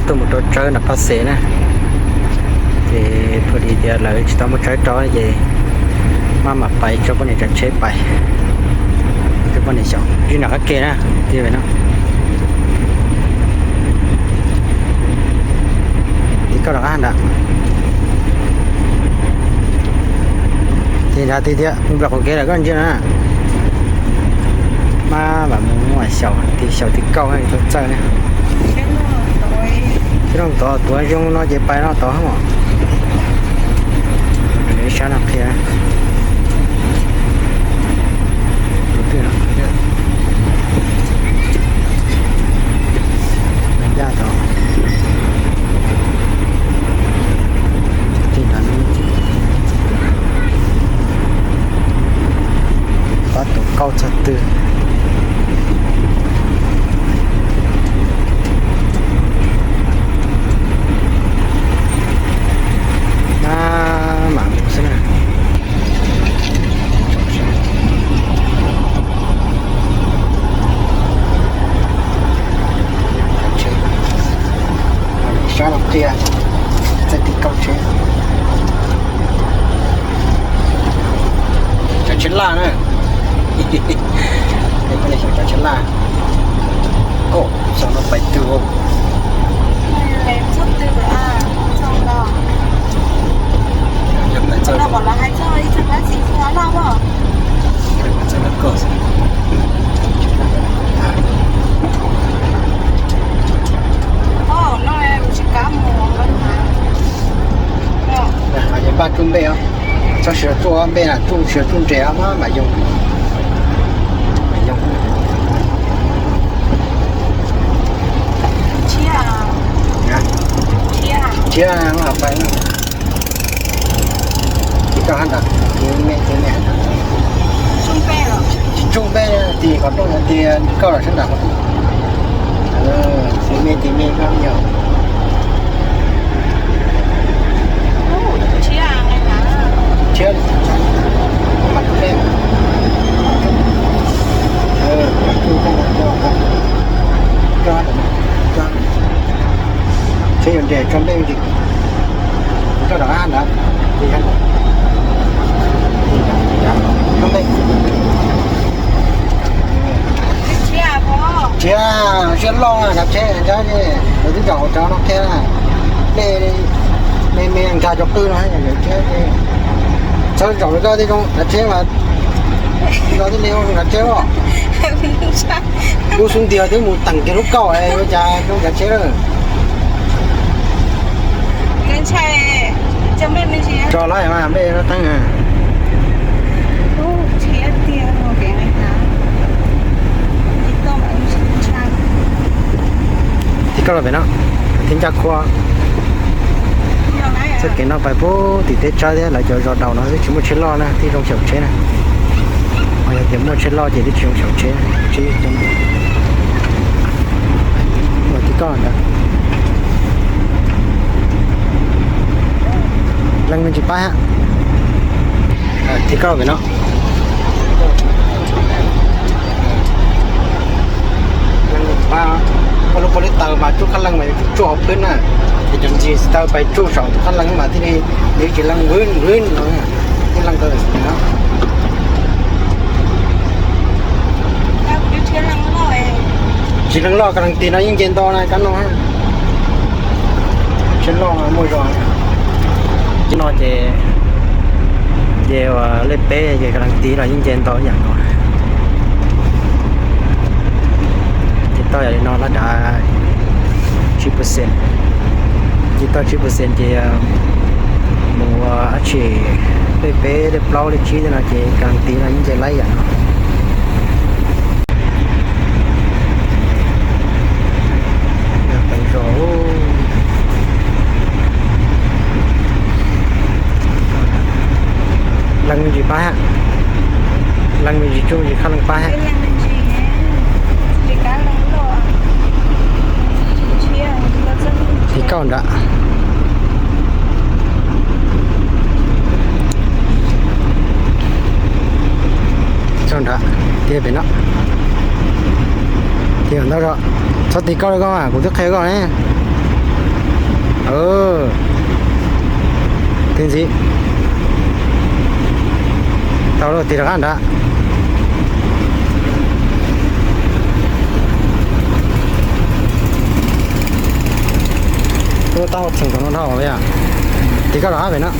Tuaj mus rau tsawb nram Paj Xes na, ces pha li tias lawv tsis tau muaj tsawb rau ces maj mam pais tso poj niam tsav tsheb pais, tso poj niam xyaum zib nram qab ke na, tias no. Tiv kauj rov qab nram, tiv nrad tiv thiab mus nram qaum kev lawm koj ntsia na. Maj mam mus xyaum tiv, xyaum tiv kauj txawj txawj na. Tib no tod tuav zoo no ces pais no tod os. Sab no qhia. Ncaj tod. Tig nrad no ces pab tus kauj txog twg. Maj mam mus xwb na. Sab no qhia, txawj tiv kauj tsheb. Tsav tsheb laj na. Poj niam xyaum tsav tsheb laj. Au, xyov no pais twg. Yog pais txog, pais txog lawv koj xwb. Npaj tsuj npe os. Txhob siv tsuj npe na, tsuj siv tsuj nres maj mam yoog. Yoog. Tshiab, pais no. Tiv kauj hab ntawd, tiv me, tiv me hab ntawd. Tsis tsuj npe, tiv qhov rooj, tiv kauj los sab nram qhov rooj. Tiv me, tiv me koj yog. Tshiab. Tshiab yuav nres tso npe ntsis. Koj rov qab ntawd. Tso npe. Tshiab, siab loj nrad tsheb nrad, lawv twb nram hauv cov no qhia na. Npe me me nkag cov qwj no, txhob zaum li koj tej zoo nrad tsheb mas, koj tej me zoo nrad tsheb os. Lub xub ntiag twb mus teem kiag lub kauj ua cas zoo nrad tsheb lawm. Tso lawm mas npe no teeb. Tiv kauj los pem no, thib ncaj qhuav. Txoj kev no pais puag tim teb tsawb thiab lawv cov zos daus no twb tsis muaj tsheb loj na, twb zoo xyaum tsheb na. Ho yog tias muaj tsheb loj ces twb tsis zoo xyaum tsheb. Tiv kauj ntawd. Leej me ntsis pab. Tiv kauj pem no. Pab, koj lub pob lub taw mas tsuj qab leej mas yuav tsum tsuj hauv phwb na, ces cov ntsis taw pais tsuj saum tus qab leej mas thiaj li, yuav tsis leej vwb vwb no, tib leej taw no. Tsis leej loj, ka leej tig no yeej nce nto na kab no. Tsheb loj muaj zog. Tsheb no ces, ces lej peb ces ka leej tig los yeej nce nto yam no. Ces tau yam li no lab dav tsib percent. Ces tau tsib percent ces mus ua dab tsi, lej peb lej plaub lej tsib tej no ces ka leej tig no yeej nce laib yam no. Pem zos, leej me ntsis pab hab, leej me ntsis tsuj ntsis qab leej pab hab. Tiv kauj nrad. Txog nrad, tig pem no. Tig ntawd os, txhob tiv kauj li koj, kuv twb qhia koj ne. Twb ntxiv. Tau lawm, tig rov qab nrad. Tuaj tau txheem tom no dhau os. Tig koj rov qab pem na.